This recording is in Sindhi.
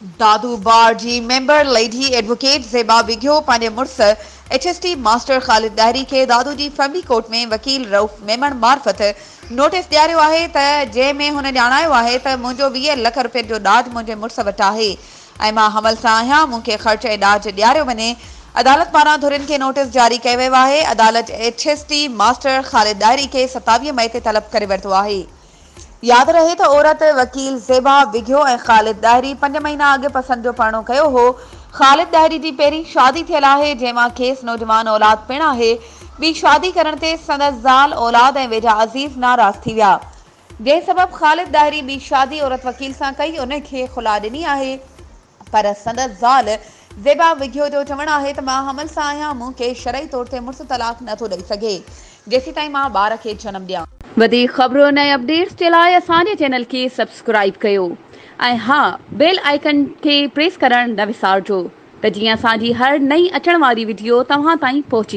دادو بار جي ميمبر ليڊي ايڊووڪيٽ زيبا وگهيو پنهنجي مڙس H S T master Khalid Dahri کي دادو جي فيملي ڪورٽ ۾ وڪيل رئوف ميمڻ معرفت نوٽيس ڏياريو آهي ته جنهن ۾ هن ڄاڻايو آهي ته منهنجو 20 لک روپين جو ڏاج منهنجي مڙس وٽ آهي ۽ مان حمل سان آهيان مون کي خرچ ۽ ڏاج ڏياريو وڃي. عدالت پاران ڌرين کي نوٽيس جاري ڪيو ويو آهي. عدالت H S T master Khalid Dahri کي 27 مئي تي طلب ڪري ورتو آهي. ياد رهي ته عورت وڪيل زيبا وگهيو ۽ خالد ڏاهري پنج مهينا اڳ پسند جو پرڻو ڪيو هو. خالد ڏاهري جي پهرين شادي ٿيل آهي، جنهن مان کيس نوجوان اولاد پڻ آهي. ٻي شادي ڪرڻ تي سندس زال، اولاد ۽ ويجها عزيز ناراض ٿي ويا. جنهن سبب خالد ڏاهري ٻي شادي عورت وڪيل سان ڪئي، ان کي خلع ڏني آهي. پر سندس زال زيبا وگهيو جو چوڻ آهي ته مان حمل سان آهيان، مون کي شرعي طور تي مڙس طلاق نه ٿو ڏئي سگهي، جيسيتائين مان ٻار کي جنم ڏيان. وڌيڪ خبرن ۽ اپڊيٽس جي لاء اسان جي چينل کي سبسڪرائيب ڪيو ۽ ها بيل آئيڪن کي پريس ڪرڻ نه وسارجو ته جيئن اسان جي هر نئين اچڻ واري وڊيو توهان تائين پهچي.